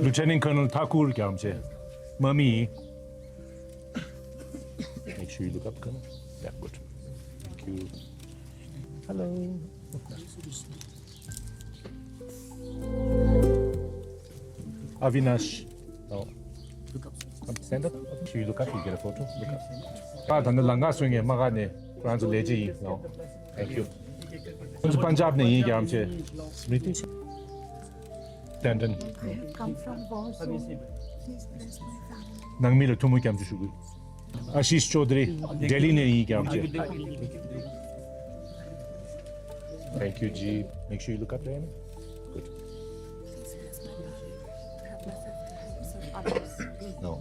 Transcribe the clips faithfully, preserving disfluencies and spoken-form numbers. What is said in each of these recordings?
Lieutenant Colonel Thakur རྒྱལམ་ཆེ། མ་མི། Make sure you look up, Colonel. Yeah, good. Thank you. Hello. Avinash. Oh. Come, stand up. Make sure you look up, you get a photo. Look up. ད་ད་ནི་ལང་ཀ་སོང་ངས་མ་ག་ནས་ཁོ་རང་ཚོ་ལས་བྱེད་ཡིན། No. Thank you. ཁོང་ཚོ་པན་ཇབ་ནས་ཡིན་རྒྱལམ་ཆེ། Smriti. Tandon. Come from Warsaw. Please bless my family. ནང་མི་ལ་ཐུགས་སྨོན་སྐྱབས་འཇུག་ཞུ་གི། Ashish Chaudhary, Delhi ནས་ཡིན་རྒྱལམ་ཆེ། Thank you, G. Make sure you look up there. Good. Please bless my family. Have myself and have some others. No.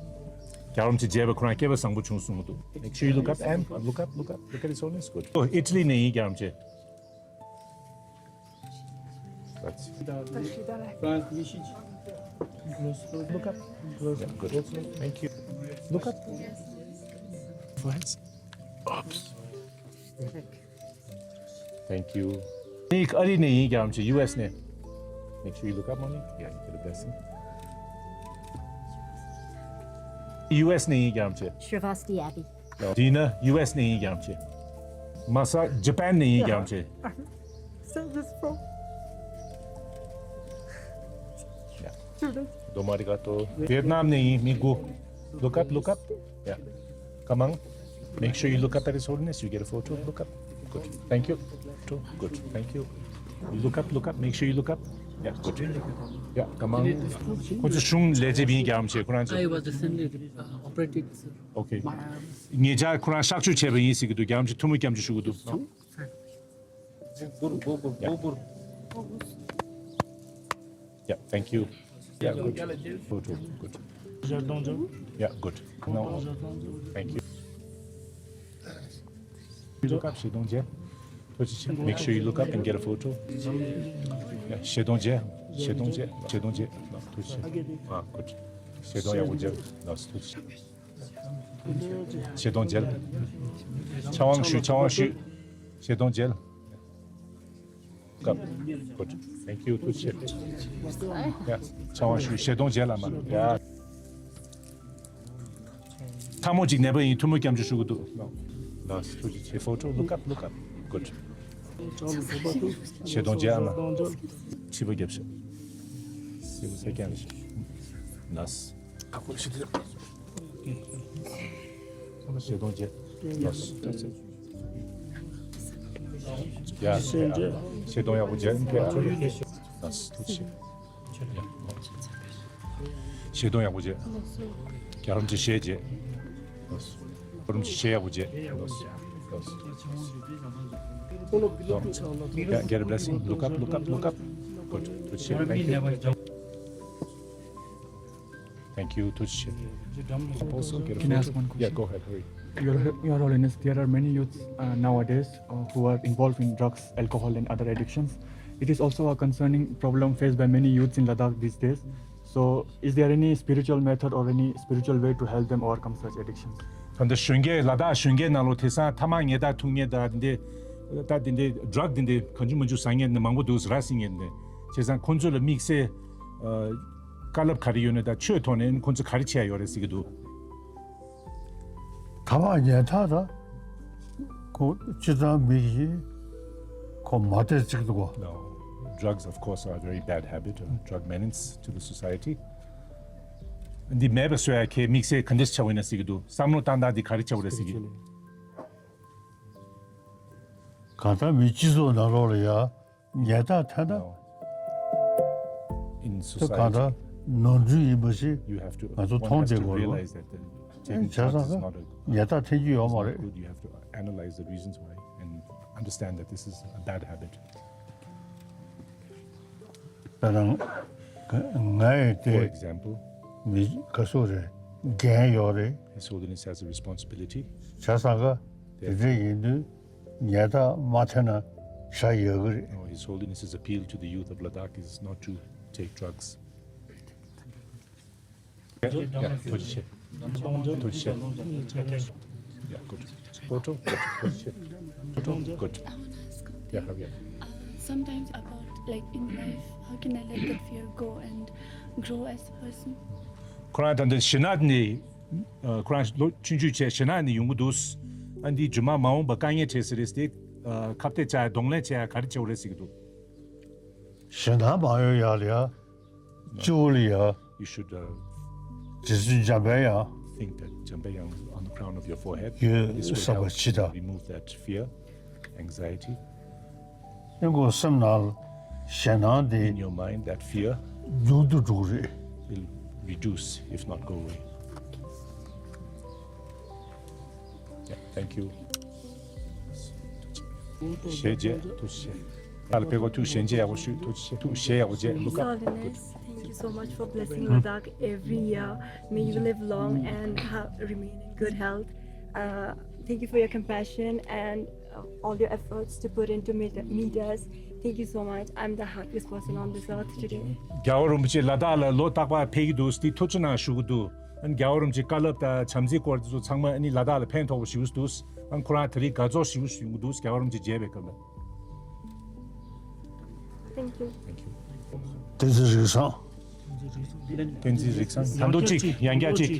རྒྱལམ་ཆེ་མཇལ་བ་ཁོ་རང་སྐལ་བ་བཟང་པོ་བྱུང་གསུངས་འདུག Make sure you look up, and look up, look up. Look at his holiness. Good. Oh, Italy ནས་ཡིན་རྒྱལམ་ཆེ། That's France, Michigan. Look up. Look up. Yeah, good. Thank you. Look up. France. Oops. Thank you. Nick, ཨ་རི་ནས་ཡིན་རྒྱལམ་ཆེ། U S ནས། Make sure you look up, Monique. Yeah, you get a blessing. U S ནས་ཡིན་རྒྱལམ་ཆེ། Shrevasti Abbey. དེས་ན་U S ནས་ཡིན་རྒྱལམ་ཆེ། མ་ས་Japan ནས་ཡིན་རྒྱལམ་ཆེ། Send this for Yeah. Students. Domo arigato. Vietnam ནས་ཡིན་མི་དགུ། Look up, look up. Yeah. Come on. Make sure you look up at His Holiness. You get a photo. Look up. Good. Thank you. Too. Good. Thank you. Look up, look up. Make sure you look up. Yeah, good. Yeah, come on. ཁོང་ཚོ་གཞུང་ལས་བྱེད་པ་ཡིན་རྒྱལམ་ཆེ། ཁོ་རང་ཚོ། I was recently uh, operated, sir. Okay. My arms. ཉེ་ཆར་ཁོ་རང་གཤག་བཅོས་བྱས་པ་ཡིན་ཟེར་གྱི་འདུག་རྒྱལམ་ཆེ་ཐུགས་སྨོན་སྐྱབས་འཇུག་ཞུ་གི་འདུག Yeah. Yeah, thank you. Yeah, good. Good, good. Yeah, good. No. Thank you. You look up, ཞེ་གདོང་མཇལ། ཐུགས་རྗེ་ཆེ། Make sure you look up and get a photo. Yeah, ཞེ་གདོང་མཇལ། ཞེ་གདོང་མཇལ། ཞེ་གདོང་མཇལ། ཐུགས་རྗེ་ཆེ། Ah, good. ཞེ་གདོང་ཡག་པོ་མཇལ། ཐུགས་རྗེ་ཆེ། ཞེ་གདོང་མཇལ། ཕྱག་དབང་ཞུ། ཕྱག་དབང་ཞུ། ཞེ་གདོང་མཇལ། Good. Thank you. ཐུགས་རྗེ་ཆེ། ཡ། ཕྱག་དབང་ཞུ། ཞེ་གདོང་མཇལ་ལ་མ། ཡ། ཐལ་མོ་གཅིག་ནད་པ་ཡིན། ཐུགས་སྨོན་སྐྱབས་འཇུག་ཞུ་གི་འདུག་ལགས། ཐུགས་རྗེ་ཆེ། Photo. Look up, look up. Good. ཞེ་གདོང་མཇལ་ཨ་མ། མཆིལ་པ་བརྒྱབ་ཤག་སེམས་ས་ཀྱང་ལ་ཤག་ལགས། ཞེ་གདོང་མཇལ། ལགས། ཡ། ཞེ་གདོང་ཡག་པོ་མཇལ། ལགས། ཐུགས་རྗེ་ཆེ། ཞེ་གདོང་ཡག་པོ་བྱས། རྒྱལ་རོམ་གྱི་གཞས་བྱས། རྒྱལ་རོམ་གྱི་གཞས་ཡག་པོ་བྱས། Yeah, get a blessing. Look up, look up, look up. Good. ཐུགས་རྗེ་ཆེ། Thank you. Thank you. ཐུགས་རྗེ་ཆེ། Also get a photo. Can I ask one question? Yeah, go ahead. Hurry. Your, Your Holiness, there are many youths uh, nowadays uh, who are involved in drugs, alcohol, and other addictions. It is also a concerning problem faced by many youths in Ladakh these days. So, is there any spiritual method or any spiritual way to help them overcome such addictions? ད་ལྟ་གཞོན་སྐྱེས། ལ་དྭགས་གཞོན་སྐྱེས་ནང་ལོགས་དེང་སང་ཐ་མག་ཉལ་ཐ་འཐུང་མཁན་དང་དེ་འདྲ། ད་དེ་འདྲའི་ཌྲག་དེ་འདྲའི་གང་བྱུང་མང་བྱུང་ཟ་མཁན་དེ་མང་པོ་འདུག་ར་བཟི་མཁན་དེ། བྱས་ཙང་ཁོང་ཚོ་ལ་དམིགས་བསལ་ཨ་བཀའ་སློབ་ག་རེ་ཡོད་ན། ད་ཆོས་ཐོག་ནས་ཁོང་ཚོ་ག་རེ་བྱས་ཡོད་རེད་ཟེར་གྱི་འདུག་ཐ་མག་ཉལ་ཐ་ད་ཁོ་སྤྱིར་བཏང་མི་གིས་ཁོ་མ་བསྡད་ཅིག་འདུག་གོ། No. Drugs, of course, are a very bad habit, a drug menace to the society. འདི་མེད་པ་བཟོ་ཡ་གི་དམིགས་བསལ་ག་འདྲས་བྱ་བ་ཡིན་ན་ཟེར་གྱི་འདུག་བསམ་བློ་བཏང་སྟངས་འདི་ག་རེ་བྱ་བ་རེད་ཟེར་གྱི། གང་ལྟར་མི་སྤྱི་ཚོགས་ནང་ལོགས་ལ་ཡ་ཉལ་ཐ་འཐེན་ན། In ད་གང་ལྟར་society, ནོར་འཁྲུལ་ཡིན་པ་ཞིག you have to, ང་ཚོ་one མཐོང་has བསྡད་to དགོས་རེད། Realize that the taking ཉལ་ཐ་drugs is ད་not a ཉལ་ཐ་འཐེན་རྒྱུ་ཡོད་མ་རེད། Good. You have to analyze the reasons why and understand that this is a bad habit. ད་ནང་ང་ཡི་དེ། For example, མི་ག་སུ་རེད། འགན་ཡོད་རེད། His Holiness has a responsibility. བྱས་ཙང་ག་དེ་འདྲ་ཡིན་དུས་ཉལ་ཐ་མ་འཐེན་ན་བྱ་ཡག་གི་རེད། No, His Holiness's appeal to the youth of Ladakh is not to take drugs. Yeah, yeah, ཐུགས་རྗེ་ཆེ། ཐུགས་རྗེ་ཆེ། Yeah, good. Photo, good. ཐུགས་རྗེ་ཆེ། Photo, good. Yeah, hurry up. Sometimes about, like, in life, how can I let that fear go and grow as a person? ཁོ་རང་ད་ལྟ་གཞི་ནག་ནས་ཁོ་རང་ལོ་ཆུང་ཆུང་བྱས་གཞི་ནག་ནས་ཡོང་གི་འདུག་ཨ་འདི་རྗེས་མ་མ་འོངས་པ་དཀའ་ངལ་འཕྲད་ས་རེད་དེ། ཁ་གཏད་བཅག་གདོང་ལེན་བྱས་ག་རེ་བྱེད་དགོས་རེད་ཟེར་གྱི་འདུག་གཞན་དག་མ་ཡོང་ཡག་ལ་ཡ། སྤྱི་བོ་ལ་ཡ། You should uh, རྗེ་བཙུན་འཇམ་པའི་དབྱངས། Think that Jambayang on the crown of your forehead. ཡོད་བསམ་པ་ཇི་ལྟར། Remove that fear, anxiety. ཨེ་ཁོ་སེམས་ནང་གཞན་དག་དེ། In your mind, that fear. མྱུར་དུ་འགྲོ་གི་རེད། Will reduce, if not go away. Yeah, thank you. ཞལ་མཇལ། ཐུགས་རྗེ་ཆེ། ཨ་ལ་པེ་གོ་ཐུགས་ཞལ་མཇལ་ཡག་པོ་ཞུ། ཐུགས་རྗེ་ཆེ། ཐུགས་ཞལ་ཡག་པོ་མཇལ། Look up. His Holiness, thank you so much for blessing Ladakh every year. May you live long and have, remain in good health. Uh, thank you for your compassion and uh, all your efforts to put into meet, meet us. Thank you so much. I'm the happiest person on this earth today. རྒྱལ་བ་རིན་པོ་ཆེ་ལ་དྭགས་ལ་ལོ་རྟག་པར་ཕེབས་ཀྱི་འདུག་དེ་ཐུགས་རྗེ་གནང་ཞུ་གི་འདུག་ཨ་ནི་རྒྱལ་བ་རིན་པོ་ཆེ་བཀའ་སློབ་དང་བྱམས་བརྩེའི་སྐོར་དེ་ཚོ་ཚང་མ་ཨ་ནི་ལ་དྭགས་ལ་ཕན་ཐོགས་པ་ཞེ་པོ་འདུག་ཨ་ནི་ཁོ་རང་དེ་རིང་དགའ་ཚོར་ཞེ་པོ་ཞིག་ཡོང་གི་འདུག་རྒྱལ་བ་རིན་པོ་ཆེ་མཇལ་བའི་སྐབས་ལ། Thank you. Thank you. བསྟན་འཛིན་རིག་བཟང་། བསྟན་འཛིན་རིག་བཟང་། ད་དུང་གཅིག་ཡང་བསྐྱར་གཅིག་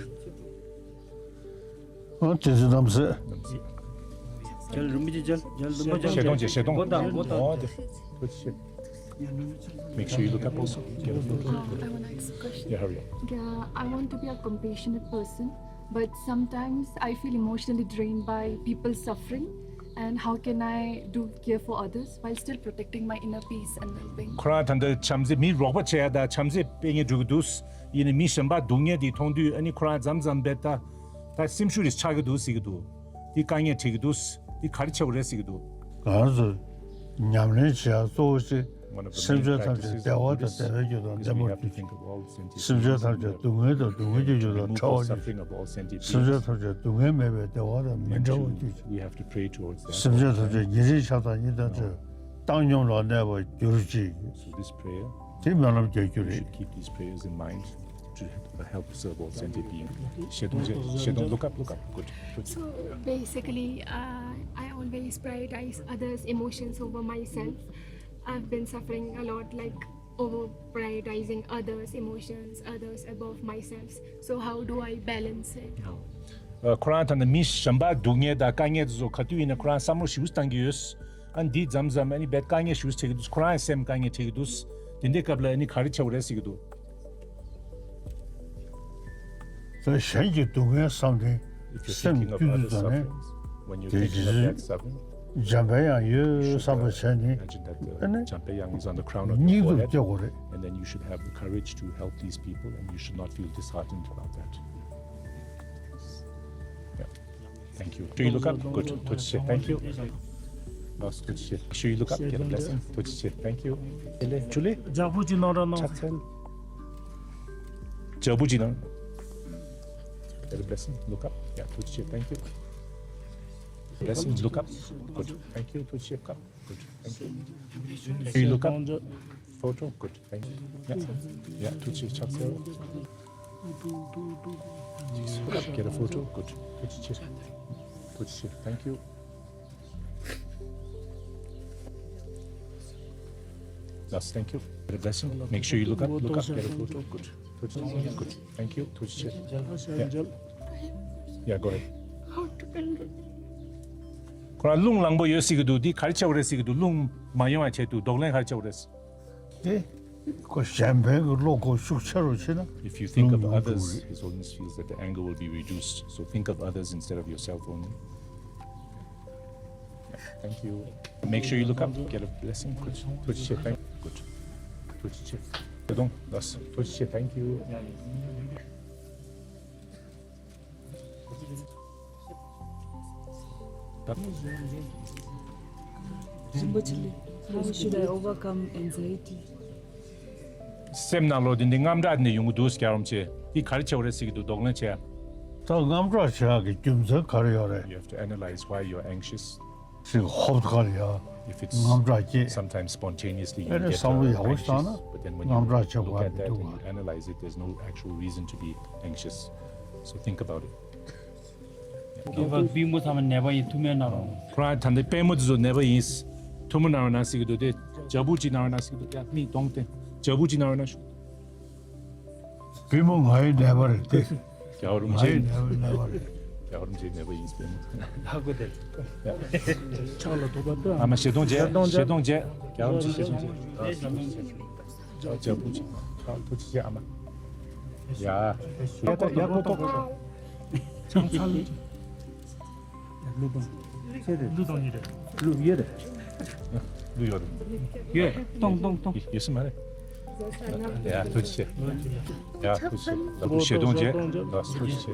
ཨ་བསྟན་འཛིན་རྣམ་སྲས། རྒྱལ་རིན་པོ་ཆེ་རྒྱལ། རྒྱལ་རིན་པོ་ཆེ་ཞལ་གདོང་བྱས། ཞལ་གདོང་། མགོ་དང་མགོ་དང་། ཨོ་དེ། ཐུགས་རྗེ་ཆེ། Make sure you look up also. Get a photo. Uh, I wanna ask a question. Yeah, hurry up. Yeah, I want to be a compassionate person, but sometimes I feel emotionally drained by people suffering. And how can I do care for others while still protecting my inner peace and well-being? ཁོ་རང་ད་ལྟ་བྱམས་བརྩེ། མི་རོགས་པ་བྱེད་ཡ་དང་བྱམས་བརྩེ་སྤེལ་མཁན་འགྲོ་གི་འདུག་ཡིན་ནའི་མི་གཞན་པ་སྡུག་བསྔལ་དེ་མཐོང་དུས་ཨ་ནི་ཁོ་རང་མཚམས་མཚམས་བེད་ད་ད་སེམས་ཤུགས་རེ་ཆག་གི་འདུག་ཟེར་གྱི་འདུག་དེ་དཀའ་ངལ་འཕྲད་ཀྱི་འདུག་དེ་ག་རེ་བྱེད་དགོས་རེད་ཟེར་གྱི་འདུག་ང་ཚོ་ཉམས་ལེན་བྱེད་ཡ་གཙོ་བོ་ཆེ། སེམས་ཅན་ཐམས་ཅད་བདེ་བ་དང་བདེ་བའི་རྒྱུ་དང་བདེ་བར་གྱུར་ཅིག་སེམས་ཅན་ཐམས་ཅད་སྡུག་བསྔལ་དང་སྡུག་བསྔལ་གྱི་རྒྱུ་དང་ཕྲ་བ་གྱུར་ཅིག་སེམས་ཅན་ཐམས་ཅད་སྡུག་བསྔལ་མེད་པའི་བདེ་བ་དང་མི་འབྲལ་བར་གྱུར་ཅིག་སེམས་ཅན་ཐམས་ཅད་ཉེ་རིང་ཆགས་སྡང་གཉིས་དང་བྲལ་བཏང་སྙོམས་ལ་གནས་པར་གྱུར་ཅིག་དེ་སྨོན་ལམ་རྒྱག་རྒྱུ་རེད། To help serve all sentient beings. ཞལ་གདོང་། ཞལ་གདོང་། Look up, look up. Good. Good. So basically, uh, I always prioritize others' emotions over myself. I've been suffering a lot, like over prioritizing others' emotions, others above myself. So how do I balance it? ཁོ་རང་ད་ནི་མི་གཞན་པ་སྡུག་བསྔལ་དང་དཀའ་ངལ་དེ་ཚོ་ག་དུས་ཡིན་ན་ཁོ་རང་བསམ་བློ་ཞེ་པོ་བཏང་གི་ཡོད། ཨ་འདི་མཚམས་མཚམས་ཨ་ནི་བེད་དཀའ་ངལ་ཞེ་པོ་འཕྲད་ཀྱི་འདུག་ཁོ་རང་སེམས་དཀའ་ངལ་འཕྲད་ཀྱི་འདུག་དེ་འདྲའི་སྐབས་ལ་ཨ་ནི་ག་རེ་བྱེད་དགོས་རེད་ཟེར་གྱི་འདུག་ད་གཞན་གྱི་སྡུག་བསྔལ་བསམ་ནས་སེམས་སྐྱོ་དུས་ཙམ་ནས་དེ་རྗེ་བཙུན་འཇམ་པའི་དབྱངས་ཡོད་བསམ་པ་བྱས་ནས་ཨ་ནི་སྙིང་སྟོབས་སྐྱེ་དགོས་རེད། And then you should have the courage to help these people and you should not feel disheartened about that. Yeah. Thank you. Do you look up? Good. ཐུགས་རྗེ་ཆེ། Thank you. Boss, ཐུགས་རྗེ་ཆེ། Should you look up? Get a blessing. ཐུགས་རྗེ་ཆེ། Thank you. ལེ་ཇུ་ལེ། ལྗགས་པོ་ཅིག་གནང་རོགས་གནང་། ཕྱག་འཚལ། ལྗགས་པོ་ཅིག་གནང་། Get a blessing. Look up. Yeah, ཐུགས་རྗེ་ཆེ། Thank you. Blessing. Look up. Good. Thank you. ཐུགས་རྗེ་ཆེ། Look up. Good. Thank you. Should you look up? Photo. Good. Thank you. Yeah. Yeah, ཐུགས་རྗེ་ཆེ། ཕྱག་འཚལ། Get a photo. Good. ཐུགས་རྗེ་ཆེ། ཐུགས་རྗེ་ཆེ། Thank you. Yes, thank you. Get a blessing. Make sure you look up. Look up. Get a photo. Good. ཐུགས་རྗེ་ཆེ། Good. Thank you. ཐུགས་རྗེ་ཆེ། Yeah. Yeah, go ahead. ཁོ་རང་རླུང་ལངས་པོ་ཡོད་ཟེར་གྱི་འདུག་འདི་ག་རེ་བྱེད་དགོས་རེད་ཟེར་གྱི་འདུག་རླུང་མ་ཡོང་བ་བྱེད་དུས་གདོང་ལེན་ག་རེ་བྱེད་དགོས་རེད། དེ་ཁོ་གཞན་ཕན་གྱི་བློ་ཁོ་ཤུགས་ཆེ་རུ་ཕྱིན་ན། If you think of others, His Holiness feels that the anger will be reduced. So think of others instead of yourself only. Yeah, thank you. Make sure you look up, get a blessing. Good. ཐུགས་རྗེ་ཆེ། Thank you. Good. ཐུགས་རྗེ་ཆེ། ཞལ་གདོང་། Yes. ཐུགས་རྗེ་ཆེ། Thank you. རིན་པོ་ཆེ་ལགས། How should I overcome anxiety? སེམས་ནང་ལོགས་དེ་འདི་དངངས་སྐྲག་འདི་ཡོང་གི་འདུག་རྒྱལ་བ་རིན་པོ་ཆེ། འདི་ག་རེ་བྱེད་དགོས་རེད་ཟེར་གྱི་འདུག་གདོང་ལེན་བྱེད་ཡ། ད་དངངས་སྐྲག་བྱེད་ཡག་གི་རྒྱུ་མཚན་ག་རེ་ཡོད་རེད། You have to analyze why you're anxious. ཅིག་ཧོབ་ཁ་ལ་ཡ། If it's དངངས་སྐྲག་སྐྱེས། Sometimes spontaneously you ཨེ་རེད། get བསམ་བློ་uh, ཡག་པོ་བཏང་anxious, ན་but then when དངངས་སྐྲག་you བྱེད་look དགོས་at མི་that འདུག and you ག analyze it, there's no actual reason to be anxious. So think about it. ཁྱེད་པར་པུས་མོ་ཚང་མ་ནད་པ་ཡིན། ཐུགས་སྨོན་གནང་རོགས། ཁོ་རང་ད་ལྟ་པུས་མོ་དེ་ཚོ་ནད་པ་ཡིན། ཐུ་མོ་ན་རོ་ན་སི་གི་དུ་དེ་ཇ་བུ་ཅི་ན་རོ་ན་སི་གི་དུ་ཡ་མི་གཏོང་ཏེ་ཇ་བུ་ཅི་ན་རོ་ན་ཤུ། བུ་མོ་ང་ཡི་ནད་པ་རེད་དེ། རྒྱལ་བ་རིན་པོ་ཆེ། ང་ཡི་ནད་པ་ནད་པ་རེད། རྒྱལ་བ་རིན་པོ་ཆེ་ནད་པ་ཡིན་ཟེར་ནས། ཧ་གོ་དེ། ཕྱག་ལ་ཐོགས་པ་ལྟོས། ཨ་མ་ཞེ་སྡང་བྱེད། ཞེ་སྡང་བྱེད། རྒྱལ་བ་རིན་པོ་ཆེ་ཞེ་སྡང་བྱེད། ཇ་བུ་ཅི། ཐུགས་རྗེ་ཆེ་ཨ་མ། ཡ། ཡ་ཏོ་ཡ་ཏོ་ཏོ། ལུག་དང་། ལུག་དང་ཡོད་རེད། ལུག་ཡོད་རེད། ལུག་ཡོད་རེད། ཡོད། གཏོང་གཏོང་གཏོང་། ཡོད་སྲིད་མ་རེད། ཡ་ཐུགས་རྗེ་ཆེ། ཡ་ཐུགས་རྗེ་ཆེ། ལགས་ཐུགས་ཞེ་གདོང་རྗེ། ལགས་ཐུགས་རྗེ་ཆེ།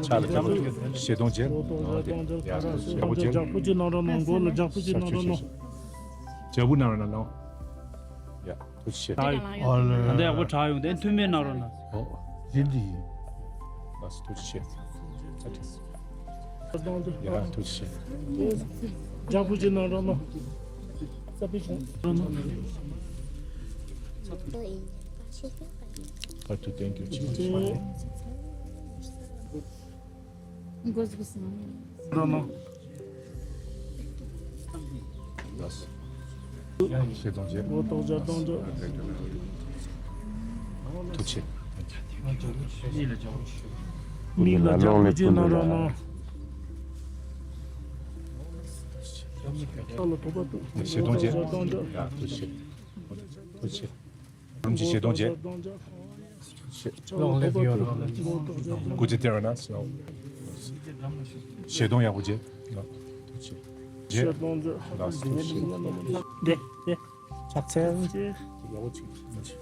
ཕྱག་ལ་ཞེ་གདོང་རྗེ། ཡ་ཐུགས་རྗེ་ཆེ། ལགས་ཐུགས་རྗེ་ཆེ། ཇ་བུ་ཅི་ན་རོ་ན་མགོ་ལ་ཇ་བུ་ཅི་ན་རོ་ན། ཇ་བུ་ན་རོ་ན་ལོ། ཡ། ཐུགས་རྗེ་ཆེ། ད་ལྟ་ཡག་པོ་དྲག་ཡོང་དེ་མཐུན་མེད་གནང་རོགས་གནང་། ཨོ། ཡིན་འདི་ཡིན། ལགས་སོ་ཐུགས་རྗེ་ཆེ། ཡ་ཐུགས་རྗེ་ཆེ། ཇ་བུ་ཅི་ན་རོ་ན། ས་པི་ཆུང་རོ་ན། Part two, thank you. རོ་ན། ལགས། ཞེ་སྡང་བྱེད། མགོ་ཏོག་ཇ་སྡང་ཇ། ཐུགས་རྗེ་ཆེ། མིག་ལ་ལྗགས་ཕུ་ཅི་ན་རོ་ན། ལགས་ལ་ཐོགས་པ་ཏོ། ཞེ་སྡང་བྱེད། ཡ་ཐུགས་རྗེ་ཆེ། ཐུགས་རྗེ་ཆེ། རིན་པོ་ཆེ་ཞེ་སྡང་བྱེད། ལོག་ལེབ་ཡོད་རོགས། སྐུ་ཚེ་བརྟན་རོགས་གནང་། ཞེ་སྡང་ཡག་པོ་བྱེད། ཐུགས་རྗེ་ཆེ། ཞེ་སྡང་བྱེད། ལགས་སོ་ཐུགས་རྗེ་ཆེ། དེ་དེ་ཕྱག་འཚལ། ཡག་པོ་བྱེད།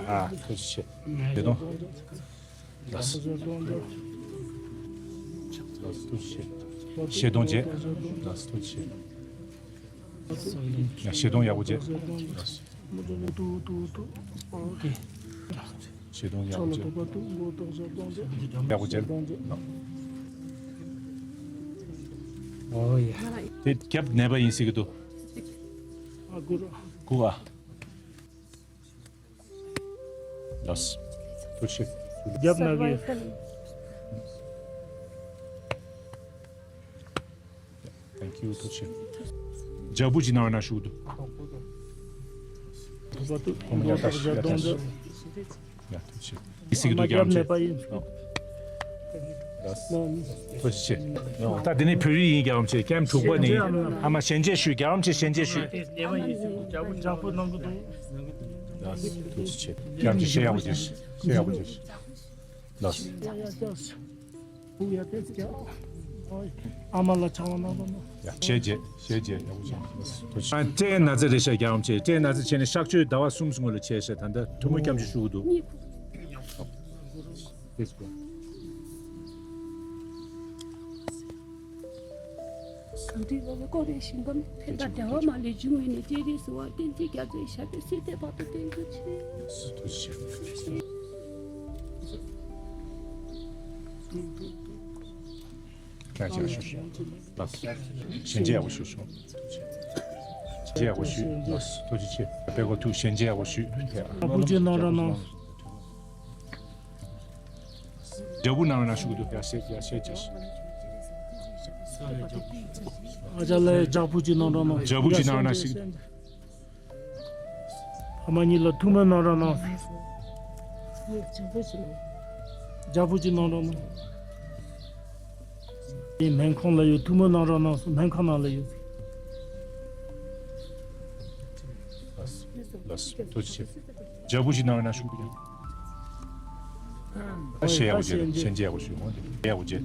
ཨ་ཐུགས་རྗེ་ཆེ། ཞེ་སྡང་། ལགས་སོ། ལགས་སོ་ཐུགས་རྗེ་ཆེ། ཞེ་སྡང་བྱེད། ལགས་སོ་ཐུགས་རྗེ་ཆེ། ཡ་ཞེ་སྡང་ཡག་པོ་བྱེད། ཞེ་སྡང་ཡག་པོ་བྱེད། ཡག་པོ་བྱེད། ཨོ་ཡ། དེ་རྒྱབ་ནད་པ་ཡིན་ཟེར་གི་འདུག་སྐུ་ཨ། ལགས། ཐུགས་རྗེ་ཆེ། རྒྱབ་ན་གི། Thank you. ཐུགས་རྗེ་ཆེ། ཇ་བུ་ཅི་ན་རོ་ན་ཤུ་དུ། ཁོང་ཡ་ཏ་ཤི་ཡ་ཏ་ཤི། ཡ་ཐུགས་རྗེ་ཆེ། ཨི་སི་གི་དུ་རྒྱ་རམ་ཆེ། ཐུགས་རྗེ་ཆེ། ད་དེ་ནས་བོད་རིགས་ཡིན་རྒྱ་རམ་ཆེ། ཀེམ་དྲུག་པ་ནས་ཨ་མ་ཞལ་མཇལ་ཞུ། རྒྱ་རམ་ཆེ་ཞལ་མཇལ་ཞུ། ཐུགས་རྗེ་ཆེ། རྒྱ་རམ་ཆེ་ཞལ་ཡག་པོ་ཅིག་ཞུ། ཞལ་ཡག་པོ་ཅིག་ཞུ། ལགས། ཨ་མ་ལ་ཆང་བ་གནང་དང་། ཡ་ཞལ་མཇལ་ཞལ་མཇལ་ཡག་པོ་བྱུང་། སྤྲེའུ་ན་ཚ་རེད་ཤག་རྒྱ་རམ་ཆེ། སྤྲེའུ་ན་ཚ་བྱས་ནས་གཤག་བཅོས་ཟླ་བ་གསུམ་སྔོན་ལ་བྱས་ཤག་ད་ལྟ་ཐུན་མོང་སྐྱབས་བཅོལ་ཞུ་གི་འདུག་གངས་རིའི་ལོ་ལ་སྐོར་རེ་ཞིང་ཁམས་ཕན་པ་བདེ་བ་མ་ལུས་འབྱུང་བའི་ནི་སྤྱན་རས་གཟིགས་དབང་བསྟན་འཛིན་རྒྱ་མཚོའི་ཞབས་པད་སྲིད་མཐའི་བར་དུ་བརྟན་གྱུར་ཅིག་ཐུགས་རྗེ་ཆེ། ཁྱེད་ཅག་ཞུ་ཞུ། ལགས། ཞལ་མཇལ་ཡག་པོ་ཞུ་ཞུ། ཞལ་མཇལ་ཡག་པོ་ཞུ། ལགས། ཐུགས་རྗེ་ཆེ། དཔལ་སྒོ་ཐུགས་ཞལ་མཇལ་ཡག་པོ་ཞུ། ཨ་བུ་ཅི་གནང་རོགས་གནང་། ཇ་བུ་ན་རོ་ན་ཤུ་གི་འདུག་ཡ་ཤེས་ཡ་ཤེས་ཅི། ཨ་ཅག་ལ་ཇ་བུ་ཅི་གནང་རོགས་གནང་། ཇ་བུ་ཅི་ན་རོ་ན་ཤི། ཕ་མ་གཉིས་ལ་ཐུགས་སྨོན་གནང་རོགས་གནང་། ཇ་བུ་ཅི་གནང་རོགས་གནང་། དེ་སྨན་ཁང་ལ་ཡོད། ཐུགས་སྨོན་གནང་རོགས་གནང་། སྨན་ཁང་ནང་ལ་ཡོད། ལགས་སོ། ལགས་སོ། ཐུགས་རྗེ་ཆེ། ཇ་བུ་ཅི་ན་རོ་ན་ཤུ་གི། ཨ་ཞེ་ཡག་པོ་བྱེད། ཞལ་མཇལ་ཡག་པོ་ཞུ། ཡག་པོ་བྱེད། རྒྱ་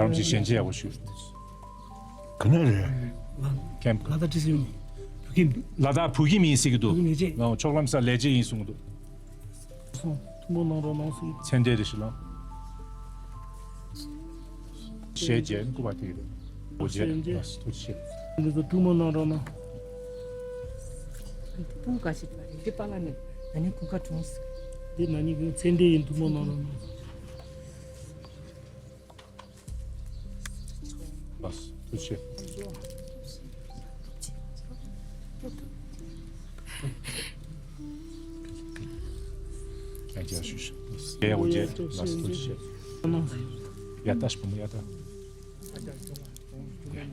རམ་ཆེ་ཞལ་མཇལ་ཡག་པོ་ཞུ། ག་ནས་རེད། ཀེམ། ལ་དྭགས་ཏི་སེ་ཡིན། བོད་ཁྱིམ། ལ་དྭགས་བོད་ཁྱིམ་ཡིན་ཟེར་གི་འདུག་ལས་བྱེད། ང་ཕྱོགས་ལམ་ས་ལས་བྱེད་ཡིན་གསུངས་འདུག་སོང་། ཐུགས་སྨོན་གནང་རོགས་གནང་ཟེར། མཚན་ལྡན་རེ་ཞིག་ལ། ཞལ་མཇལ་སྐུ་པར་དེ་རེད། འོ་བྱས། ཞལ་མཇལ། ཐུགས་རྗེ་ཆེ། འདི་ཚོ་ཐུགས་སྨོན་གནང་རོགས་གནང་། སྤུ་གུ་ག་ཞིག་རེད། འདི་པཱ་ལགས་ནས་ད་ནི་གོང་ཁ་གྲོངས་སོང་། འདི་ན་ནིང་གི་མཚན་ལྡན་ཡིན། ཐུགས་སྨོན་གནང་རོགས་གནང་། ལགས་སོ། ཐུགས་རྗེ་ཆེ། ཡ་རྒྱ་ཞུ་ཞུ། ཡ་འོ་བྱས། ལགས་སོ། ཐུགས་རྗེ་ཆེ། ཡ་ལྟ་ཞིག་བུ་མོ་ཡ་ལྟ། ཡ་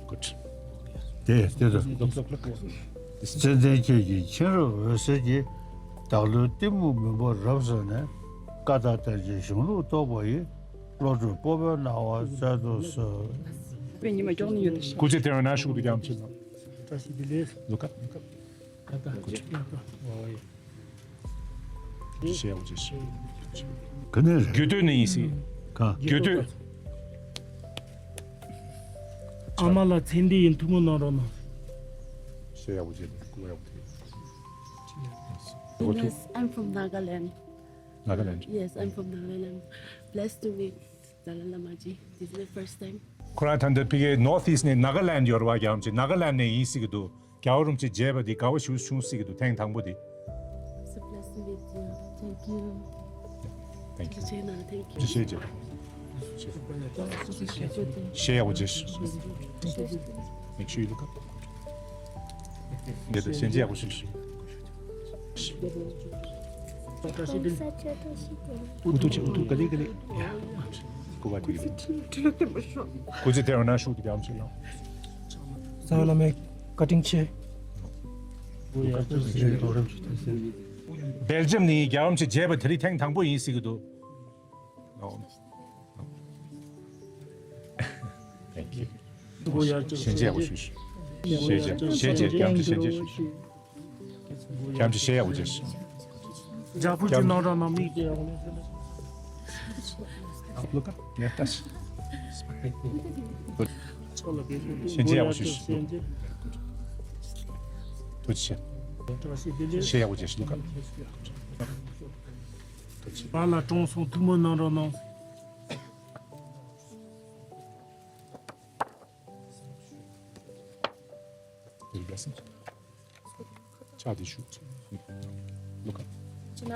Good. དེ་དེ་ཚོ། ལོག་ལོག་ལོག་ཙན་དན་ཁྱེད་ཀྱིས་མཁྱེན་རབ་འོད་གསལ་གྱིས། བདག་བློའི་གཏི་མུག་མུན་པ་རབ་བསལ་ནས། ཀ་དག་གཏེར་ཆེན་གཞུང་ལུགས་རྟོགས་པ་ཡི། བློ་གྲོས་སྤོབས་པའི་སྣང་བ་སྩལ་དུ་གསོལ། དཔེ་ཉི་མ་མགྱོགས་ནི་ཡོད་ཤག་སྐུ་ཚེ་བརྟན་པའི་ནང་བཞུགས་ཏེ་རྒྱ་མཚོ་ལ། བཀྲ་ཤིས་བདེ་ལེགས། ལོ་ཀ། ལོ་ཀ། ལོ་ཀ། ཨོ་ཡེ། ཞེས་ཡག་པོ་བྱས་ཤིག་ག་ནས་རེད། རྒྱུད་སྟོད་ནས་ཡིན་སྲིད། ག་རྒྱུད་སྟོད། ཨ་མ་ལགས་མཚན་འདི་ཡིན། ཐུགས་མོས་གནང་རོགས་གནང་། ཞེས་ཡག་པོ་བྱས་ཏེ་སྐུ་ཡག་པོ་ཐེབས། Yes, I'm from Nagaland. Nagaland. Yes, I'm from Nagaland. Blessed to meet Dalai Lama ji. This is my first time. ཁོ་རང་ད་ལྟ་ཕ་གིའི་North East ནས་Nagaland ཡོད་རེད་བ། རྒྱལ་བ་རིན་པོ་ཆེ་Nagaland ནས་ཡིན་སྲིད་ཀྱི་འདུག་རྒྱལ་བ་རིན་པོ་ཆེ་མཇལ་བ་འདི་དགའ་བ་ཞེ་པོ་བྱུང་སྲིད་ཀྱི་འདུག་ཐེངས་དང་པོ་འདི། It's a blessing with you. Thank you. Thank you. Thank you. ཞེས་ཡག་པོ་བྱས། Make sure you look up. འདི་ལྟར་ཞལ་མཇལ་ཡག་པོ་ཞུ་ཞུ། ཨུ་ཐུག་ཆེ། ཨུ་ཐུག་ག་ལེ་ག་ལེ། སྐུ་པར་དེ་ག་ལེ། སྐུ་ཚེ་བརྟན་པའི་ནང་བཞུགས་ཏེ་རྒྱ་མཚོ་ལ། གསང་བའི་བླ་མའི་བཀའ་དྲིན་ཆེ། སྦེལ་ཇམ་ནས་རྒྱལ་བ་རིན་པོ་ཆེ་མཇལ་བ་དེ་རིང་ཐེངས་དང་པོ་ཡིན་སྲིད་ཀྱི་འདུག Thank you. ཞལ་མཇལ་ཡག་པོ་ཞུ་ཞུ། ཞལ་མཇལ། ཞལ་མཇལ། རྒྱ་མཚོ་ཞལ་མཇལ་ཞུ་ཞུ། རྒྱ་མཚོ་ཞལ་ཡག་པོ་མཇལ་ཞུ། རྒྱ་ཕུག་ཅིག་ནང་ར་ནང་མིག་དེ་ཡག་པོ་ནས། ཨ་ལོ་ཀ་ཡ་ཏ་ཤི། ཞལ་མཇལ་ཡག་པོ་ཞུ་ཞུ། ཐུགས་རྗེ་ཆེ། ཞལ་ཡག་པོ་མཇལ་ཞུ། ལོ་ཀ། ཐུགས་རྗེ་ཆེ། བ་ལ་གྲོངས་སོང་། ཐུགས་སྨོན་གནང་རོགས་གནང་། ཕྱག་འདི་ཞུ། ལོ་ཀ། ཅི་ན།